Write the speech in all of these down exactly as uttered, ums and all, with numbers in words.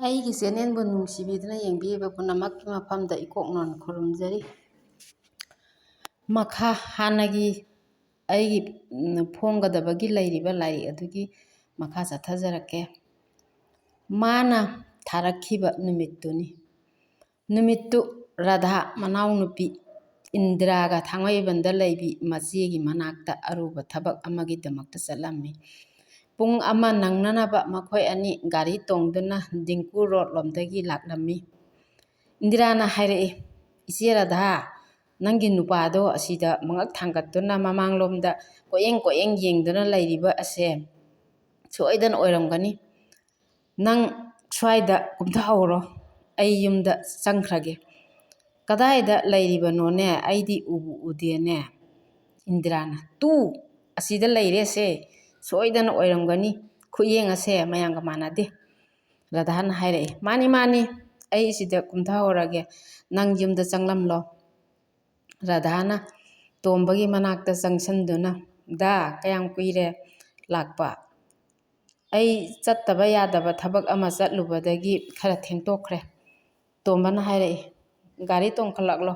ꯑꯩꯒꯤ ꯆꯦꯅꯦꯜꯕꯨ ꯅꯨꯡꯁꯤꯕꯤꯗꯨꯅ ꯌꯦꯡꯕꯤꯔꯤꯕ ꯄꯨꯝꯅꯃꯛꯀꯤ ꯃꯐꯝꯗ ꯏꯀꯣꯛ ꯅꯣꯟ ꯈꯨꯔꯨꯝꯖꯔꯤ꯫ ꯃꯈꯥ ꯍꯥꯟꯅꯒꯤ ꯑꯩꯒꯤ, ꯎꯝ, ꯐꯣꯡꯒꯗꯕꯒꯤ ꯂꯩꯔꯤꯕ ꯂꯥꯏꯔꯤꯛ ꯑꯗꯨꯒꯤ ꯃꯈꯥ ꯆꯠꯊꯖꯔꯛꯀꯦ꯫ ꯃꯥꯅ ꯊꯥꯔꯛꯈꯤꯕ ꯅꯨꯃꯤꯠꯇꯨꯅꯤ꯫ ꯅꯨꯃꯤꯠꯇꯨ ꯔꯥꯙꯥ ꯃꯅꯥꯎꯅꯨꯄꯤ ꯏꯟꯗꯤꯔꯥꯒ ꯊꯥꯡꯃꯩꯕꯟꯗ ꯂꯩꯕꯤ ꯃꯆꯦꯒꯤ ꯃꯅꯥꯛꯇ ꯑꯔꯨꯕ ꯊꯕꯛ ꯑꯃꯒꯤꯗꯃꯛꯇ ꯆꯠꯂꯝꯃꯤ꯫ ꯄꯨꯡ ꯑꯃ ꯅꯪꯅꯅꯕ ꯃꯈꯣꯏ ꯑꯅꯤ ꯒꯥꯔꯤ ꯇꯣꯡꯗꯨꯅ ꯗꯤꯡꯀꯨ ꯔꯣꯗ ꯂꯣꯝꯗꯒꯤ ꯂꯥꯛꯂꯝꯃꯤ꯫ ꯏꯟꯗꯤꯔꯥꯅ ꯍꯥꯏꯔꯛꯏ, "ꯏꯆꯦ ꯔꯥꯙꯥ, ꯅꯪꯒꯤ ꯅꯨꯄꯥꯗꯣ ꯑꯁꯤꯗ ꯃꯉꯛ ꯊꯥꯡꯒꯠꯇꯨꯅ ꯃꯃꯥꯡꯂꯣꯝꯗ ꯀꯣꯏꯌꯦꯡ ꯀꯣꯏꯌꯦꯡ ꯌꯦꯡꯗꯨꯅ ꯂꯩꯔꯤꯕ ꯑꯁꯦ ꯁꯣꯏꯗꯅ ꯑꯣꯏꯔꯝꯒꯅꯤ꯫ ꯅꯪ ꯁ꯭ꯋꯥꯏꯗ ꯀꯨꯝꯊꯍꯧꯔꯣ, ꯑꯩ ꯌꯨꯝꯗ ꯆꯪꯈ꯭ꯔꯒꯦ꯫" "ꯀꯗꯥꯏꯗ ꯂꯩꯔꯤꯕꯅꯣꯅꯦ? ꯑꯩꯗꯤ ꯎꯕꯨ ꯎꯗꯦꯅꯦ꯫" ꯏꯟꯗꯤꯔꯥꯅ, "ꯇꯨ, ꯑꯁꯤꯗ ꯂꯩꯔꯦꯁꯦ, ꯁꯣꯏꯗꯅ ꯑꯣꯏꯔꯝꯒꯅꯤ, ꯈꯨꯌꯦꯡ ꯑꯁꯦ ꯃꯌꯥꯝꯒ ꯃꯥꯟꯅꯗꯦ꯫" ꯔꯥꯙꯥꯅ ꯍꯥꯏꯔꯛꯏ, "ꯃꯥꯅꯤ, ꯃꯥꯅꯤ, ꯑꯩ ꯁꯤꯗ ꯀꯨꯝꯊꯍꯧꯔꯒꯦ, ꯅꯪ ꯌꯨꯝꯗ ꯆꯪꯂꯝꯂꯣ꯫" ꯔꯥꯙꯥꯅ ꯇꯣꯝꯕꯒꯤ ꯃꯅꯥꯛꯇ ꯆꯪꯁꯤꯟꯗꯨꯅ, "ꯗꯥ, ꯀꯌꯥꯝ ꯀꯨꯏꯔꯦ ꯂꯥꯛꯄ?" "ꯑꯩ ꯆꯠꯇꯕ ꯌꯥꯗꯕ ꯊꯕꯛ ꯑꯃ ꯆꯠꯂꯨꯕꯗꯒꯤ ꯈꯔ ꯊꯦꯡꯇꯣꯛꯈ꯭ꯔꯦ꯫" ꯇꯣꯝꯕꯅ ꯍꯥꯏꯔꯛꯏ, "ꯒꯥꯔꯤ ꯇꯣꯡꯈꯠꯂꯛꯂꯣ,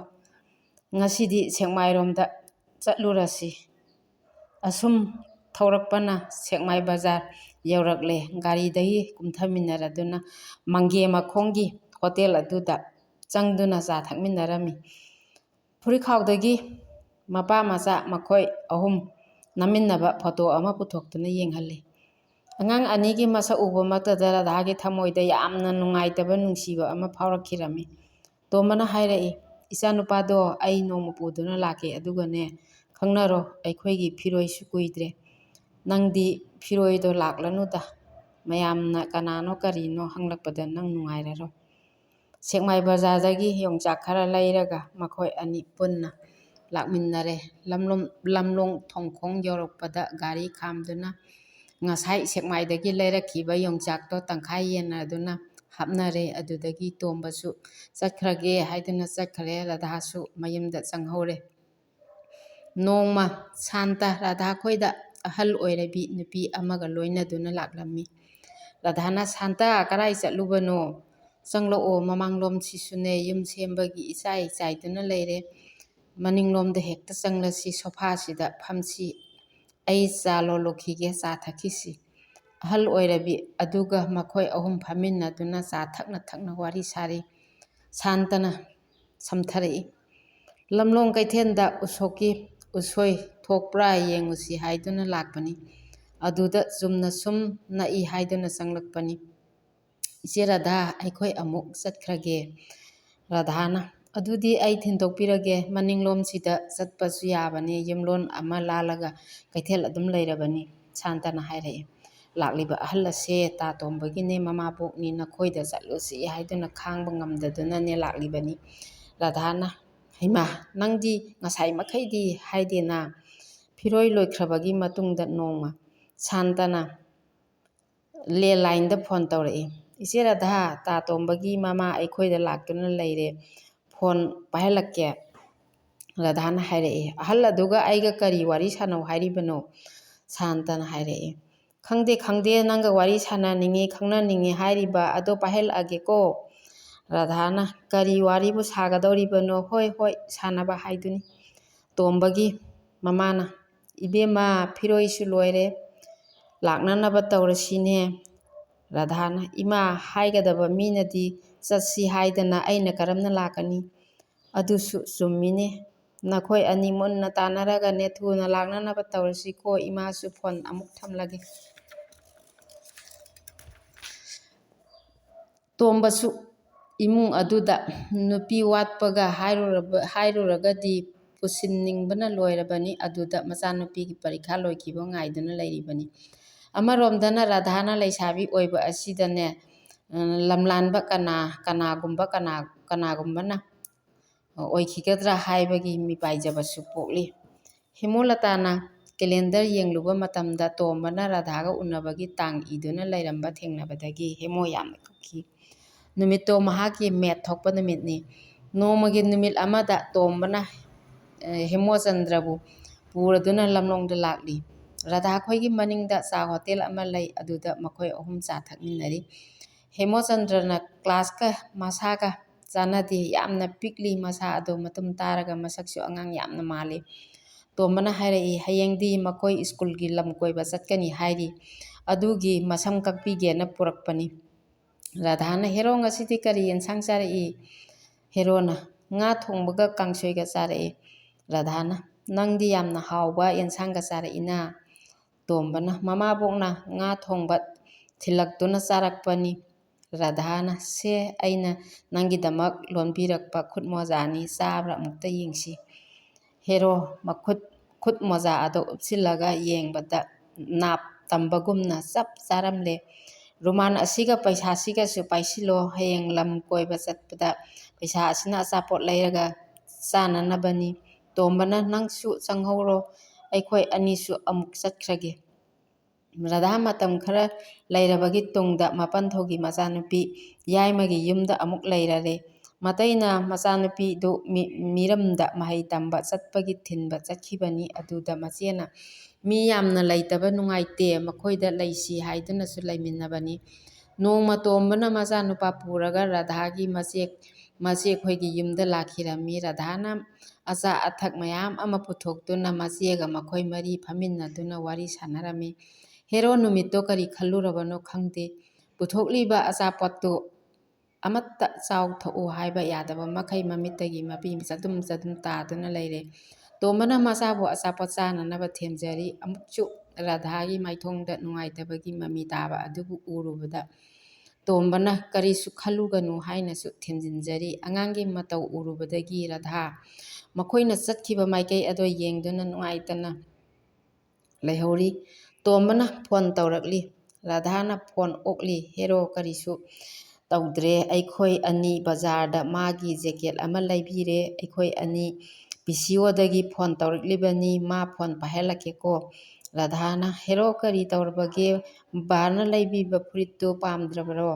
ꯉꯁꯤꯗꯤ ꯁꯦꯛꯃꯥꯏꯔꯣꯝꯗ ꯆꯠꯂꯨꯔꯁꯤ꯫" ꯑꯁꯨꯝ ꯊꯧꯔꯛꯄꯅ ꯁꯦꯛꯃꯥꯏ ꯕꯖꯥꯔ ꯌꯧꯔꯛꯂꯦ꯫ ꯒꯥꯔꯤꯗꯒꯤ ꯀꯨꯝꯊꯃꯤꯟꯅꯔꯗꯨꯅ ꯃꯪꯒꯦ ꯃꯈꯣꯡꯒꯤ ꯍꯣꯇꯦꯜ ꯑꯗꯨꯗ ꯆꯪꯗꯨꯅ ꯆꯥ ꯊꯛꯃꯤꯟꯅꯔꯝꯃꯤ꯫ ꯐꯨꯔꯤꯠꯈꯥꯎꯗꯒꯤ ꯃꯄꯥ ꯃꯆꯥ ꯃꯈꯣꯏ ꯑꯍꯨꯝ ꯅꯝꯃꯤꯟꯅꯕ ꯐꯣꯇꯣ ꯑꯃ ꯄꯨꯊꯣꯛꯇꯨꯅ ꯌꯦꯡꯍꯜꯂꯤ꯫ ꯑꯉꯥꯡ ꯑꯅꯤꯒꯤ ꯃꯁꯛ ꯎꯕꯃꯛꯇꯗ ꯔꯥꯙꯥꯒꯤ ꯊꯃꯣꯏꯗ ꯌꯥꯝꯅ ꯅꯨꯡꯉꯥꯏꯇꯕ, ꯅꯨꯡꯁꯤꯕ ꯑꯃ ꯐꯥꯎꯔꯛꯈꯤꯔꯝꯃꯤ꯫ ꯇꯣꯝꯕꯅ ꯍꯥꯏꯔꯛꯏ, "ꯏꯆꯥꯅꯨꯄꯥꯗꯣ ꯑꯩ ꯅꯣꯡꯃ ꯄꯨꯗꯨꯅ ꯂꯥꯛꯀꯦ, ꯑꯗꯨꯒꯅꯦ, ꯈꯪꯅꯔꯣ, ꯑꯩꯈꯣꯏꯒꯤ ꯐꯤꯔꯣꯏꯁꯨ ꯀꯨꯏꯗ꯭ꯔꯦ꯫ ꯅꯪꯗꯤ ꯐꯤꯔꯣꯏꯗꯣ ꯂꯥꯛꯂꯅꯨꯗ, ꯃꯌꯥꯝꯅ ꯀꯅꯥꯅꯣ ꯀꯔꯤꯅꯣ ꯍꯪꯂꯛꯄꯗ ꯅꯪ ꯅꯨꯡꯉꯥꯏꯔꯔꯣꯏ꯫" ꯁꯦꯛꯃꯥꯏ ꯕꯖꯥꯔꯗꯒꯤ ꯌꯣꯡꯆꯥꯛ ꯈꯔ ꯂꯩꯔꯒ ꯃꯈꯣꯏ ꯑꯅꯤ ꯄꯨꯟꯅ ꯂꯥꯛꯃꯤꯟꯅꯔꯦ꯫ ꯂꯝꯂꯣꯡ, ꯂꯝꯂꯣꯡ ꯊꯣꯡꯈꯣꯡ ꯌꯧꯔꯛꯄꯗ ꯒꯥꯔꯤ ꯈꯥꯝꯗꯨꯅ ꯉꯁꯥꯏ ꯁꯦꯛꯃꯥꯏꯗꯒꯤ ꯂꯩꯔꯛꯈꯤꯕ ꯌꯣꯡꯆꯥꯛꯇꯣ ꯇꯪꯈꯥꯏ ꯌꯦꯟꯅꯗꯨꯅ ꯍꯥꯞꯅꯔꯦ꯫ ꯑꯗꯨꯗꯒꯤ ꯇꯣꯝꯕꯁꯨ ꯆꯠꯈ꯭ꯔꯒꯦ ꯍꯥꯏꯗꯨꯅ ꯆꯠꯈ꯭ꯔꯦ꯫ ꯔꯥꯙꯥꯁꯨ ꯃꯌꯨꯝꯗ ꯆꯪꯍꯧꯔꯦ꯫ ꯅꯣꯡꯃ ꯁꯥꯟꯇ ꯔꯥꯙꯥ ꯈꯣꯏꯗ ꯑꯍꯜ ꯑꯣꯏꯔꯕꯤ ꯅꯨꯄꯤ ꯑꯃꯒ ꯂꯣꯏꯅꯗꯨꯅ ꯂꯥꯛꯂꯝꯃꯤ꯫ ꯔꯥꯙꯥꯅ, "ꯁꯥꯟꯇ, ꯀꯔꯥꯏ ꯆꯠꯂꯨꯕꯅꯣ? ꯆꯪꯂꯛꯑꯣ, ꯃꯃꯥꯡꯂꯣꯝꯁꯤꯁꯨꯅꯦ ꯌꯨꯝ ꯁꯦꯝꯕꯒꯤ ꯏꯆꯥꯏ ꯆꯥꯏꯗꯨꯅ ꯂꯩꯔꯦ꯫ ꯃꯅꯤꯡꯂꯣꯝꯗ ꯍꯦꯛꯇ ꯆꯪꯂꯁꯤ, ꯁꯣꯐꯥꯁꯤꯗ ꯐꯝꯁꯤ꯫ ꯑꯩ ꯆꯥ ꯂꯣꯜꯂꯨꯈꯤꯒꯦ, ꯆꯥ ꯊꯛꯈꯤꯁꯤ꯫" ꯑꯍꯜ ꯑꯣꯏꯔꯕꯤ ꯑꯗꯨꯒ ꯃꯈꯣꯏ ꯑꯍꯨꯝ ꯐꯝꯃꯤꯟꯅꯗꯨꯅ ꯆꯥ ꯊꯛꯅ ꯊꯛꯅ ꯋꯥꯔꯤ ꯁꯥꯔꯤ꯫ ꯁꯥꯟꯇꯅ ꯁꯝꯊꯔꯛꯏ꯫ "ꯂꯝꯂꯣꯡ ꯀꯩꯊꯦꯜꯗ ꯎꯁꯣꯞꯀꯤ ꯎꯁꯣꯏ ꯊꯣꯛꯄ꯭ꯔꯥ ꯌꯦꯡꯉꯨꯁꯤ ꯍꯥꯏꯗꯨꯅ ꯂꯥꯛꯄꯅꯤ꯫ ꯑꯗꯨꯗ ꯆꯨꯝꯅ ꯁꯨꯝ ꯅꯛꯏ ꯍꯥꯏꯗꯨꯅ ꯆꯪꯂꯛꯄꯅꯤ꯫ ꯏꯆꯦ ꯔꯥꯙꯥ, ꯑꯩꯈꯣꯏ ꯑꯃꯨꯛ ꯆꯠꯈ꯭ꯔꯒꯦ꯫" ꯔꯥꯙꯥꯅ, "ꯑꯗꯨꯗꯤ ꯑꯩ ꯊꯤꯟꯗꯣꯛꯄꯤꯔꯒꯦ, ꯃꯅꯤꯡꯂꯣꯝꯁꯤꯗ ꯆꯠꯄꯁꯨ ꯌꯥꯕꯅꯤ, ꯌꯨꯝꯂꯣꯟ ꯑꯃ ꯂꯥꯜꯂꯒ ꯀꯩꯊꯦꯜ ꯑꯗꯨꯝ ꯂꯩꯔꯕꯅꯤ꯫" ꯁꯥꯟꯇꯅ ꯍꯥꯏꯔꯛꯏ꯫ "ꯂꯥꯛꯂꯤꯕ ꯑꯍꯜ ꯑꯁꯦ ꯇꯥ ꯇꯣꯝꯕꯒꯤꯅꯦ ꯃꯃꯥꯕꯣꯛꯅꯤ, ꯅꯈꯣꯏꯗ ꯆꯠꯂꯨꯁꯤ ꯍꯥꯏꯗꯨꯅ ꯈꯥꯡꯕ ꯉꯝꯗꯗꯨꯅꯅꯦ ꯂꯥꯛꯂꯤꯕꯅꯤ꯫" ꯔꯥꯙꯥꯅ, "ꯍꯩꯃꯥ, ꯅꯪꯗꯤ ꯉꯁꯥꯏ ꯃꯈꯩꯗꯤ ꯍꯥꯏꯗꯦꯅ?" ꯐꯤꯔꯣꯏ ꯂꯣꯏꯈ꯭ꯔꯕꯒꯤ ꯃꯇꯨꯡꯗ ꯅꯣꯡꯃ ꯁꯥꯟꯇꯅ ꯂꯦꯟꯂꯥꯏꯟꯗ ꯐꯣꯟ ꯇꯧꯔꯛꯏ꯫ "ꯏꯆꯦ ꯔꯥꯙꯥ, ꯇꯥ ꯇꯣꯝꯕꯒꯤ ꯃꯃꯥ ꯑꯩꯈꯣꯏꯗ ꯂꯥꯛꯇꯨꯅ ꯂꯩꯔꯦ, ꯐꯣꯟ ꯄꯥꯏꯍꯜꯂꯛꯀꯦ꯫" ꯔꯥꯙꯥꯅ ꯍꯥꯏꯔꯛꯏ꯫ "ꯑꯍꯜ ꯑꯗꯨꯒ ꯑꯩꯒ ꯀꯔꯤ ꯋꯥꯔꯤ ꯁꯥꯟꯅꯧ ꯍꯥꯏꯔꯤꯕꯅꯣ?" ꯁꯥꯟꯇꯅ ꯍꯥꯏꯔꯛꯏ꯫ "ꯈꯪꯗꯦ, ꯈꯪꯗꯦ, ꯅꯪꯒ ꯋꯥꯔꯤ ꯁꯥꯟꯅꯅꯤꯡꯉꯤ, ꯈꯪꯅꯅꯤꯡꯉꯤ ꯍꯥꯏꯔꯤꯕ ꯑꯗꯣ ꯄꯥꯏꯍꯜꯂꯛꯑꯒꯦꯀꯣ꯫" ꯔꯥꯙꯥꯅ, "ꯀꯔꯤ ꯋꯥꯔꯤꯕꯨ ꯁꯥꯒꯗꯧꯔꯤꯕꯅꯣ? ꯍꯣꯏ, ꯍꯣꯏ, ꯁꯥꯟꯅꯕ ꯍꯥꯏꯗꯨꯅꯤ꯫" ꯇꯣꯝꯕꯒꯤ ꯃꯃꯥꯅ, "ꯏꯕꯦꯝꯃ, ꯐꯤꯔꯣꯏꯁꯨ ꯂꯣꯏꯔꯦ, ꯂꯥꯛꯅꯅꯕ ꯇꯧꯔꯁꯤꯅꯦ꯫" ꯔꯥꯙꯥꯅ, "ꯏꯃꯥ, ꯍꯥꯏꯒꯗꯕ ꯃꯤꯅꯗꯤ ꯆꯠꯁꯤ ꯍꯥꯏꯗꯅ ꯑꯩꯅ ꯀꯔꯝꯅ ꯂꯥꯛꯀꯅꯤ? ꯑꯗꯨꯁꯨ ꯆꯨꯝꯃꯤꯅꯦ꯫ ꯅꯈꯣꯏ ꯑꯅꯤ ꯃꯨꯟꯅ ꯇꯥꯟꯅꯔꯒꯅꯦ ꯊꯨꯅ ꯂꯥꯛꯅꯅꯕ ꯇꯧꯔꯁꯤꯀꯣ꯫ ꯏꯃꯥꯁꯨ ꯐꯣꯟ ꯑꯃꯨꯛ ꯊꯝꯂꯒꯦ꯫" ꯇꯣꯝꯕꯁꯨ ꯏꯃꯨꯡ ꯑꯗꯨꯗ ꯅꯨꯄꯤ ꯋꯥꯠꯄꯒ ꯍꯥꯏꯔꯨꯔꯕ-, ꯍꯥꯏꯔꯨꯔꯒꯗꯤ ꯄꯨꯁꯤꯟꯅꯤꯡꯕꯅ ꯂꯣꯏꯔꯕꯅꯤ꯫ ꯑꯗꯨꯗ ꯃꯆꯥꯅꯨꯄꯤꯒꯤ ꯄꯔꯤꯈꯥ ꯂꯣꯏꯈꯤꯕ ꯉꯥꯏꯗꯨꯅ ꯂꯩꯔꯤꯕꯅꯤ꯫ ꯑꯃꯔꯣꯝꯗꯅ ꯔꯥꯙꯥꯅ ꯂꯩꯁꯥꯕꯤ ꯑꯣꯏꯕ ꯑꯁꯤꯗꯅꯦ, ꯂꯝꯂꯥꯟꯕ ꯀꯅꯥ, ꯀꯅꯥꯒꯨꯝꯕ, ꯀꯅꯥ, ꯀꯅꯥꯒꯨꯝꯕꯅ ꯑꯣꯏꯈꯤꯒꯗ꯭ꯔꯥ ꯍꯥꯏꯕꯒꯤ ꯃꯤꯄꯥꯏꯖꯕꯁꯨ ꯄꯣꯛꯂꯤ꯫ ꯍꯦꯃꯣꯂꯇꯥꯅ ꯀꯦꯂꯦꯟꯗꯔ ꯌꯦꯡꯂꯨꯕ ꯃꯇꯝꯗ ꯇꯣꯝꯕꯅ ꯔꯥꯙꯥꯒ ꯎꯅꯕꯒꯤ ꯇꯥꯡ ꯏꯗꯨꯅ ꯂꯩꯔꯝꯕ ꯊꯦꯡꯅꯕꯗꯒꯤ ꯍꯦꯃꯣ ꯌꯥꯝꯅ ꯀꯞꯈꯤ꯫ ꯅꯨꯃꯤꯠꯇꯣ ꯃꯍꯥꯛꯀꯤ ꯃꯦꯠ ꯊꯣꯛꯄ ꯅꯨꯃꯤꯠꯅꯤ꯫ ꯅꯣꯡꯃꯒꯤ ꯅꯨꯃꯤꯠ ꯑꯃꯗ ꯇꯣꯝꯕꯅ, ꯑꯦ, ꯍꯦꯃꯣꯆꯟꯗ꯭ꯔꯕꯨ ꯄꯨꯔꯗꯨꯅ ꯂꯝꯂꯣꯡꯗ ꯂꯥꯛꯂꯤ꯫ ꯔꯥꯙꯥ ꯈꯣꯏꯒꯤ ꯃꯅꯤꯡꯗ ꯆꯥ ꯍꯣꯇꯦꯜ ꯑꯃ ꯂꯩ, ꯑꯗꯨꯗ ꯃꯈꯣꯏ ꯑꯍꯨꯝ ꯆꯥ ꯊꯛꯃꯤꯟꯅꯔꯤ꯫ ꯍꯦꯃꯣꯆꯟꯗ꯭ꯔꯅ ꯀ꯭ꯂꯥꯁꯀ ꯃꯁꯥꯒ ꯆꯥꯟꯅꯗꯦ, ꯌꯥꯝꯅ ꯄꯤꯛꯂꯤ, ꯃꯁꯥ ꯑꯗꯣ ꯃꯇꯨꯝ ꯇꯥꯔꯒ ꯃꯁꯛꯁꯨ ꯑꯉꯥꯡ ꯌꯥꯝꯅ ꯃꯥꯜꯂꯤ꯫ ꯇꯣꯝꯕꯅ ꯍꯥꯏꯔꯛꯏ, "ꯍꯌꯦꯡꯗꯤ ꯃꯈꯣꯏ ꯁ꯭ꯀꯨꯜꯒꯤ ꯂꯝ ꯀꯣꯏꯕ ꯆꯠꯀꯅꯤ ꯍꯥꯏꯔꯤ, ꯑꯗꯨꯒꯤ ꯃꯁꯝ ꯀꯛꯄꯤꯒꯦꯅ ꯄꯨꯔꯛꯄꯅꯤ"꯫ ꯔꯥꯙꯥꯅ, "ꯍꯦꯔꯣ, ꯉꯁꯤꯗꯤ ꯀꯔꯤ ꯑꯦꯟꯁꯥꯡ ꯆꯥꯔꯛꯏ?" ꯍꯦꯔꯣꯅ, "ꯉꯥ ꯊꯣꯡꯕꯒ ꯀꯥꯡꯁꯣꯏꯒ ꯆꯥꯔꯛꯏ"꯫ ꯔꯥꯙꯥꯅ, "ꯅꯪꯗꯤ ꯌꯥꯝꯅ ꯍꯥꯎꯕ ꯑꯦꯟꯁꯥꯡꯒ ꯆꯥꯔꯛꯏꯅ"꯫ ꯇꯣꯝꯕꯅ, "ꯃꯃꯥꯕꯣꯛꯅ ꯉꯥ ꯊꯣꯡꯕ ꯊꯤꯜꯂꯛꯇꯨꯅ ꯆꯥꯔꯛꯄꯅꯤ"꯫ ꯔꯥꯙꯥꯅ, "ꯁꯦ, ꯑꯩꯅ ꯅꯪꯒꯤꯗꯃꯛ ꯂꯣꯟꯕꯤꯔꯛꯄ ꯈꯨꯠ ꯃꯣꯖꯥꯅꯤ, ꯆꯥꯕ꯭ꯔꯥ ꯑꯃꯨꯛꯇ ꯌꯦꯡꯁꯤ"꯫ ꯍꯦꯔꯣ ꯃꯈꯨꯠ, ꯈꯨꯠ ꯃꯣꯖꯥ ꯑꯗꯨ ꯎꯞꯁꯤꯜꯂꯒ ꯌꯦꯡꯕꯗ ꯅꯥꯞ ꯇꯝꯕꯒꯨꯝꯅ ꯆꯞ ꯆꯥꯔꯝꯂꯦ꯫ "ꯔꯨꯃꯥꯟ ꯑꯁꯤꯒ ꯄꯩꯁꯥꯁꯤꯒꯁꯨ ꯄꯥꯏꯁꯤꯜꯂꯣ, ꯍꯌꯦꯡ ꯂꯝ ꯀꯣꯏꯕ ꯆꯠꯄꯗ ꯄꯩꯁꯥ ꯑꯁꯤꯅ ꯑꯆꯥꯄꯣꯠ ꯂꯩꯔꯒ ꯆꯥꯅꯅꯕꯅꯤ"꯫ ꯇꯣꯝꯕꯅ, "ꯅꯪꯁꯨ ꯆꯪꯍꯧꯔꯣ, ꯑꯩꯈꯣꯏ ꯑꯅꯤꯁꯨ ꯑꯃꯨꯛ ꯆꯠꯈ꯭ꯔꯒꯦ"꯫ ꯔꯥꯙꯥ ꯃꯇꯝ ꯈꯔ ꯂꯩꯔꯕꯒꯤ ꯇꯨꯡꯗ ꯃꯄꯟꯊꯧꯒꯤ ꯃꯆꯥꯅꯨꯄꯤ ꯌꯥꯏꯃꯒꯤ ꯌꯨꯝꯗ ꯑꯃꯨꯛ ꯂꯩꯔꯔꯦ꯫ ꯃꯇꯩꯅ ꯃꯆꯥꯅꯨꯄꯤꯗꯨ ꯃꯤ-, ꯃꯤꯔꯝꯗ ꯃꯍꯩ ꯇꯝꯕ ꯆꯠꯄꯒꯤ ꯊꯤꯟꯕ ꯆꯠꯈꯤꯕꯅꯤ꯫ ꯑꯗꯨꯗ ꯃꯆꯦꯅ, "ꯃꯤ ꯌꯥꯝꯅ ꯂꯩꯇꯕ ꯅꯨꯡꯉꯥꯏꯇꯦ, ꯃꯈꯣꯏꯗ ꯂꯩꯁꯤ" ꯍꯥꯏꯗꯨꯅꯁꯨ ꯂꯩꯃꯤꯟꯅꯕꯅꯤ꯫ ꯅꯣꯡꯃ ꯇꯣꯝꯕꯅ ꯃꯆꯥꯅꯨꯄꯥ ꯄꯨꯔꯒ ꯔꯥꯙꯥꯒꯤ ꯃꯆꯦ, ꯃꯆꯦꯈꯣꯏꯒꯤ ꯌꯨꯝꯗ ꯂꯥꯛꯈꯤꯔꯝꯃꯤ꯫ ꯔꯥꯙꯥꯅ ꯑꯆꯥ ꯑꯊꯛ ꯃꯌꯥꯝ ꯑꯃ ꯄꯨꯊꯣꯛꯇꯨꯅ ꯃꯆꯦꯒ ꯃꯈꯣꯏ ꯃꯔꯤ ꯐꯝꯃꯤꯟꯅꯗꯨꯅ ꯋꯥꯔꯤ ꯁꯥꯟꯅꯔꯝꯃꯤ꯫ ꯍꯦꯔꯣ ꯅꯨꯃꯤꯠꯇꯣ ꯀꯔꯤ ꯈꯜꯂꯨꯔꯕꯅꯣ ꯈꯪꯗꯦ, ꯄꯨꯊꯣꯛꯂꯤꯕ ꯑꯆꯥꯄꯣꯠꯇꯨ ꯑꯃꯠꯇ ꯆꯥꯎ ꯊꯛꯎ ꯍꯥꯏꯕ ꯌꯥꯗꯕ ꯃꯈꯩ ꯃꯃꯤꯠꯇꯒꯤ ꯃꯄꯤ ꯆꯗꯨꯝ ꯆꯗꯨꯝ ꯇꯥꯗꯨꯅ ꯂꯩꯔꯦ꯫ ꯇꯣꯝꯕꯅ ꯃꯆꯥꯕꯨ ꯑꯆꯥꯄꯣꯠ ꯆꯥꯅꯅꯕ ꯊꯦꯝꯖꯔꯤ꯫ ꯑꯃꯨꯛꯁꯨ ꯔꯥꯙꯥꯒꯤ ꯃꯥꯏꯊꯣꯡꯗ ꯅꯨꯡꯉꯥꯏꯇꯕꯒꯤ ꯃꯃꯤ ꯇꯥꯕ ꯑꯗꯨꯕꯨ ꯎꯔꯨꯕꯗ ꯇꯣꯝꯕꯅ "ꯀꯔꯤꯁꯨ ꯈꯜꯂꯨꯒꯅꯨ" ꯍꯥꯏꯅꯁꯨ ꯊꯦꯝꯖꯤꯟꯖꯔꯤ꯫ ꯑꯉꯥꯡꯒꯤ ꯃꯇꯧ ꯎꯔꯨꯕꯗꯒꯤ ꯔꯥꯙꯥ ꯃꯈꯣꯏꯅ ꯆꯠꯈꯤꯕ ꯃꯥꯏꯀꯩ ꯑꯗꯣ ꯌꯦꯡꯗꯨꯅ ꯅꯨꯡꯉꯥꯏꯇꯅ ꯂꯩꯍꯧꯔꯤ꯫ ꯇꯣꯝꯕꯅ ꯐꯣꯟ ꯇꯧꯔꯛꯂꯤ꯫ ꯔꯥꯙꯥꯅ ꯐꯣꯟ ꯑꯣꯛꯂꯤ꯫ "ꯍꯦꯔꯣ, ꯀꯔꯤꯁꯨ ꯇꯧꯗ꯭ꯔꯦ꯫ ꯑꯩꯈꯣꯏ ꯑꯅꯤ ꯕꯖꯥꯔꯗ ꯃꯥꯒꯤ ꯖꯦꯀꯦꯠ ꯑꯃ ꯂꯩꯕꯤꯔꯦ꯫ ꯑꯩꯈꯣꯏ ꯑꯅꯤ ꯄꯤ ꯁꯤ ꯑꯣꯗꯒꯤ ꯐꯣꯟ ꯇꯧꯔꯛꯂꯤꯕꯅꯤ꯫ ꯃꯥ ꯐꯣꯟ ꯄꯥꯏꯍꯜꯂꯛꯀꯦꯀꯣ"꯫ ꯔꯥꯙꯥꯅ, "ꯍꯦꯔꯣ, ꯀꯔꯤ ꯇꯧꯔꯕꯒꯦ? ꯕꯥꯔꯅ ꯂꯩꯕꯤꯕ ꯐꯨꯔꯤꯠꯇꯨ ꯄꯥꯝꯗ꯭ꯔꯕꯔꯣ?"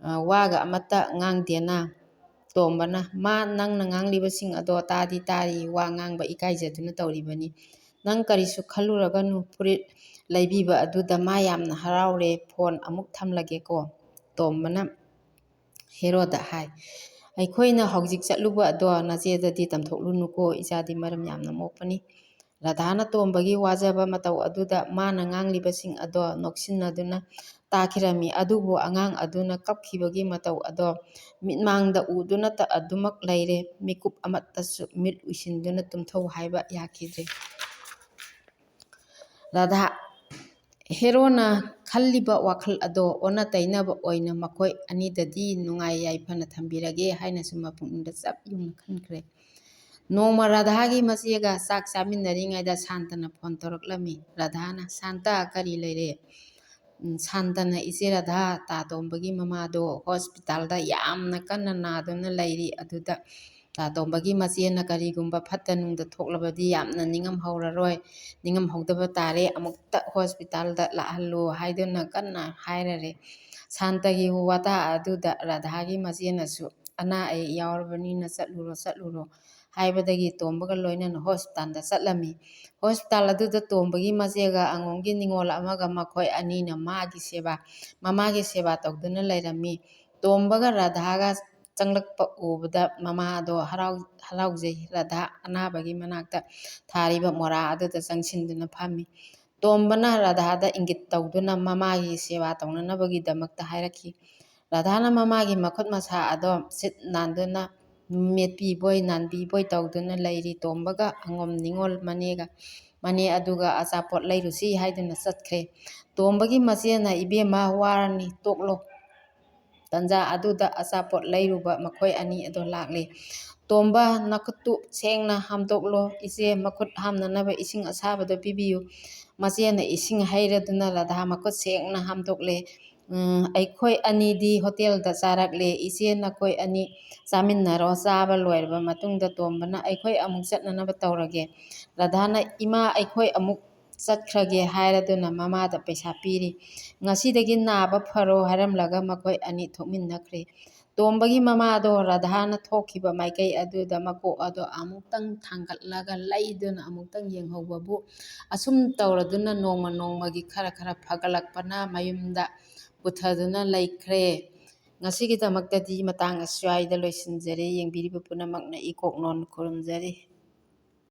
ꯑ, ꯋꯥꯒ ꯑꯃꯠꯇ ꯉꯥꯡꯗꯦꯅ꯫ ꯇꯣꯝꯕꯅ, "ꯃꯥ ꯅꯪꯅ ꯉꯥꯡꯂꯤꯕꯁꯤꯡ ꯑꯗꯣ ꯇꯥꯗꯤ ꯇꯥꯔꯤ, ꯋꯥ ꯉꯥꯡꯕ ꯏꯀꯥꯏꯖꯗꯨꯅ ꯇꯧꯔꯤꯕꯅꯤ"꯫ "ꯅꯪ ꯀꯔꯤꯁꯨ ꯈꯜꯂꯨꯔꯒꯅꯨ, ꯐꯨꯔꯤꯠ ꯂꯩꯕꯤꯕ ꯑꯗꯨꯗ ꯃꯥ ꯌꯥꯝꯅ ꯍꯔꯥꯎꯔꯦ, ꯐꯣꯟ ꯑꯃꯨꯛ ꯊꯝꯂꯒꯦꯀꯣ꯫" ꯇꯣꯝꯕꯅ ꯍꯦꯔꯣꯗ ꯍꯥꯏ, "ꯑꯩꯈꯣꯏꯅ ꯍꯧꯖꯤꯛ ꯆꯠꯂꯨꯕ ꯑꯗꯣ ꯅꯆꯦꯗꯗꯤ ꯇꯝꯊꯣꯛꯂꯨꯅꯨꯀꯣ, ꯏꯆꯥꯗꯤ ꯃꯔꯝ ꯌꯥꯝꯅ ꯃꯣꯛꯄꯅꯤ꯫" ꯔꯥꯙꯥꯅ ꯇꯣꯝꯕꯒꯤ ꯋꯥꯖꯕ ꯃꯇꯧ ꯑꯗꯨꯗ ꯃꯥꯅ ꯉꯥꯡꯂꯤꯕꯁꯤꯡ ꯑꯗꯣ ꯅꯣꯛꯁꯤꯟꯅꯗꯨꯅ ꯇꯥꯈꯤꯔꯝꯃꯤ꯫ ꯑꯗꯨꯕꯨ ꯑꯉꯥꯡ ꯑꯗꯨꯅ ꯀꯞꯈꯤꯕꯒꯤ ꯃꯇꯧ ꯑꯗꯣ ꯃꯤꯠꯃꯥꯡꯗ ꯎꯗꯨꯅꯇ ꯑꯗꯨꯃꯛ ꯂꯩꯔꯦ꯫ ꯃꯤꯀꯨꯞ ꯑꯃꯠꯇꯁꯨ ꯃꯤꯠ ꯎꯏꯁꯤꯟꯗꯨꯅ ꯇꯨꯝꯊꯧ ꯍꯥꯏꯕ ꯌꯥꯈꯤꯗ꯭ꯔꯦ꯫ ꯔꯥꯙꯥ, ꯍꯦꯔꯣꯅ ꯈꯜꯂꯤꯕ ꯋꯥꯈꯜ ꯑꯗꯣ ꯑꯣꯟꯅ ꯇꯩꯅꯕ ꯑꯣꯏꯅ ꯃꯈꯣꯏ ꯑꯅꯤꯗꯗꯤ ꯅꯨꯡꯉꯥꯏ ꯌꯥꯏꯐꯅ ꯊꯝꯕꯤꯔꯒꯦ ꯍꯥꯏꯅꯁꯨ ꯃꯄꯨꯛꯅꯤꯡꯗ ꯆꯞ ꯌꯨꯡꯅ ꯈꯟꯈ꯭ꯔꯦ꯫ ꯅꯣꯡꯃ ꯔꯥꯙꯥꯒꯤ ꯃꯆꯦꯒ ꯆꯥꯛ ꯆꯥꯃꯤꯟꯅꯔꯤꯉꯩꯗ ꯁꯥꯟꯇꯅ ꯐꯣꯟ ꯇꯧꯔꯛꯂꯝꯃꯤ꯫ ꯔꯥꯙꯥꯅ, "ꯁꯥꯟꯇ, ꯀꯔꯤ ꯂꯩꯔꯦ?" "ꯎꯝ, ꯁꯥꯟꯇꯅ, ꯏꯆꯦ ꯔꯥꯙꯥ, ꯇꯥ ꯇꯣꯝꯕꯒꯤ ꯃꯃꯥꯗꯣ ꯍꯣꯁꯄꯤꯇꯥꯜꯗ ꯌꯥꯝꯅ ꯀꯟꯅ ꯅꯥꯗꯨꯅ ꯂꯩꯔꯤ꯫ ꯑꯗꯨꯗ ꯇꯥ ꯇꯣꯝꯕꯒꯤ ꯃꯆꯦꯅ ꯀꯔꯤꯒꯨꯝꯕ ꯐꯠꯇ ꯅꯨꯡꯗ ꯊꯣꯛꯂꯕꯗꯤ ꯌꯥꯝꯅ ꯅꯤꯡꯉꯝꯍꯧꯔꯔꯣꯏ, ꯅꯤꯡꯉꯝꯍꯧꯗꯕ ꯇꯥꯔꯦ꯫ ꯑꯃꯨꯛꯇ ꯍꯣꯁꯄꯤꯇꯥꯜꯗ ꯂꯥꯛꯍꯜꯂꯨ" ꯍꯥꯏꯗꯨꯅ ꯀꯟꯅ ꯍꯥꯏꯔꯔꯦ꯫ ꯁꯥꯟꯇꯒꯤ ꯋꯥꯇꯥ ꯑꯗꯨꯗ ꯔꯥꯙꯥꯒꯤ ꯃꯆꯦꯅꯁꯨ, "ꯑꯅꯥ ꯑꯌꯦꯛ ꯌꯥꯎꯔꯕꯅꯤꯅ ꯆꯠꯂꯨꯔꯣ, ꯆꯠꯂꯨꯔꯣ" ꯍꯥꯏꯕꯗꯒꯤ ꯇꯣꯝꯕꯒ ꯂꯣꯏꯅꯅ ꯍꯣꯁꯄꯤꯇꯥꯜꯗ ꯆꯠꯂꯝꯃꯤ꯫ ꯍꯣꯁꯄꯤꯇꯥꯜ ꯑꯗꯨꯗ ꯇꯣꯝꯕꯒꯤ ꯃꯆꯦꯒ ꯑꯉꯣꯝꯒꯤ ꯅꯤꯉꯣꯜ ꯑꯃꯒ ꯃꯈꯣꯏ ꯑꯅꯤꯅ ꯃꯥꯒꯤ ꯁꯦꯕꯥ, ꯃꯃꯥꯒꯤ ꯁꯦꯕꯥ ꯇꯧꯗꯨꯅ ꯂꯩꯔꯝꯃꯤ꯫ ꯇꯣꯝꯕꯒ ꯔꯥꯙꯥꯒ ꯆꯪꯂꯛꯄ ꯎꯕꯗ ꯃꯃꯥꯗꯣ ꯍꯔꯥꯎ-, ꯍꯔꯥꯎꯖꯩ꯫ ꯔꯥꯙꯥ ꯑꯅꯥꯕꯒꯤ ꯃꯅꯥꯛꯇ ꯊꯥꯔꯤꯕ ꯃꯣꯔꯥ ꯑꯗꯨꯗ ꯆꯪꯁꯤꯟꯗꯨꯅ ꯐꯝꯃꯤ꯫ ꯇꯣꯝꯕꯅ ꯔꯥꯙꯥꯗ ꯏꯪꯒꯤꯠ ꯇꯧꯗꯨꯅ ꯃꯃꯥꯒꯤ ꯁꯦꯕꯥ ꯇꯧꯅꯅꯕꯒꯤꯗꯃꯛꯇ ꯍꯥꯏꯔꯛꯈꯤ꯫ ꯔꯥꯙꯥꯅ ꯃꯃꯥꯒꯤ ꯃꯈꯨꯠ ꯃꯁꯥ ꯑꯗꯣ ꯁꯤꯠ ꯅꯥꯟꯗꯨꯅ ꯃꯦꯠꯄꯤꯕꯣꯏ ꯅꯥꯟꯕꯤꯕꯣꯏ ꯇꯧꯗꯨꯅ ꯂꯩꯔꯤ꯫ ꯇꯣꯝꯕꯒ ꯑꯉꯣꯝ ꯅꯤꯉꯣꯜ ꯃꯅꯦꯒ, ꯃꯅꯦ ꯑꯗꯨꯒ ꯑꯆꯥꯄꯣꯠ ꯂꯩꯔꯨꯁꯤ ꯍꯥꯏꯗꯨꯅ ꯆꯠꯈ꯭ꯔꯦ꯫ ꯇꯣꯝꯕꯒꯤ ꯃꯆꯦꯅ, "ꯏꯕꯦꯝꯃ, ꯋꯥꯔꯅꯤ, ꯇꯣꯛꯂꯣ꯫" ꯇꯟꯖꯥ ꯑꯗꯨꯗ ꯑꯆꯥꯄꯣꯠ ꯂꯩꯔꯨꯕ ꯃꯈꯣꯏ ꯑꯅꯤ ꯑꯗꯣ ꯂꯥꯛꯂꯦ꯫ "ꯇꯣꯝꯕ, ꯅꯈꯨꯠꯇꯨ ꯁꯦꯡꯅ ꯍꯥꯝꯗꯣꯛꯂꯣ, ꯏꯆꯦ ꯃꯈꯨꯠ ꯍꯥꯝꯅꯅꯕ ꯏꯁꯤꯡ ꯑꯁꯥꯕꯗꯣ ꯄꯤꯕꯤꯌꯨ꯫" ꯃꯆꯦꯅ ꯏꯁꯤꯡ ꯍꯩꯔꯗꯨꯅ ꯔꯥꯙꯥ ꯃꯈꯨꯠ ꯁꯦꯡꯅ ꯍꯥꯝꯗꯣꯛꯂꯦ꯫ "ꯎꯝ, ꯑꯩꯈꯣꯏ ꯑꯅꯤꯗꯤ ꯍꯣꯇꯦꯜꯗ ꯆꯥꯔꯛꯂꯦ, ꯏꯆꯦ ꯅꯈꯣꯏ ꯑꯅꯤ ꯆꯥꯃꯤꯟꯅꯔꯣ꯫" ꯆꯥꯕ ꯂꯣꯏꯔꯕ ꯃꯇꯨꯡꯗ ꯇꯣꯝꯕꯅ, "ꯑꯩꯈꯣꯏ ꯑꯃꯨꯛ ꯆꯠꯅꯅꯕ ꯇꯧꯔꯒꯦ꯫" ꯔꯥꯙꯥꯅ, "ꯏꯃꯥ, ꯑꯩꯈꯣꯏ ꯑꯃꯨꯛ ꯆꯠꯈ꯭ꯔꯒꯦ ꯍꯥꯏꯔꯗꯨꯅ ꯃꯃꯥꯗ ꯄꯩꯁꯥ ꯄꯤꯔꯤ꯫ ꯉꯁꯤꯗꯒꯤ ꯅꯥꯕ ꯐꯔꯣ ꯍꯥꯏꯔꯝꯂꯒ ꯃꯈꯣꯏ ꯑꯅꯤ ꯊꯣꯛꯃꯤꯟꯅꯈ꯭ꯔꯦ꯫ ꯇꯣꯝꯕꯒꯤ ꯃꯃꯥꯗꯣ ꯔꯥꯙꯥꯅ ꯊꯣꯛꯈꯤꯕ ꯃꯥꯏꯀꯩ ꯑꯗꯨꯗ ꯃꯀꯣꯛ ꯑꯗꯣ ꯑꯃꯨꯛꯇꯪ ꯊꯥꯡꯒꯠꯂꯒ ꯂꯩꯗꯨꯅ ꯑꯃꯨꯛꯇꯪ ꯌꯦꯡꯍꯧꯕꯕꯨ, ꯑꯁꯨꯝ ꯇꯧꯔꯗꯨꯅ ꯅꯣꯡꯃ ꯅꯣꯡꯃꯒꯤ ꯈꯔ ꯈꯔ ꯐꯒꯠꯂꯛꯄꯅ ꯃꯌꯨꯝꯗ ꯄꯨꯊꯗꯨꯅ ꯂꯩꯈ꯭ꯔꯦ꯫ ꯉꯁꯤꯒꯤꯗꯃꯛꯇꯗꯤ ꯃꯇꯥꯡ ꯑꯁ꯭ꯋꯥꯏꯗ ꯂꯣꯏꯁꯤꯟꯖꯔꯦ꯫ ꯌꯦꯡꯕꯤꯔꯤꯕ ꯄꯨꯝꯅꯃꯛꯅ ꯏꯀꯣꯛ ꯅꯣꯟ ꯈꯨꯔꯨꯝꯖꯔꯤ꯫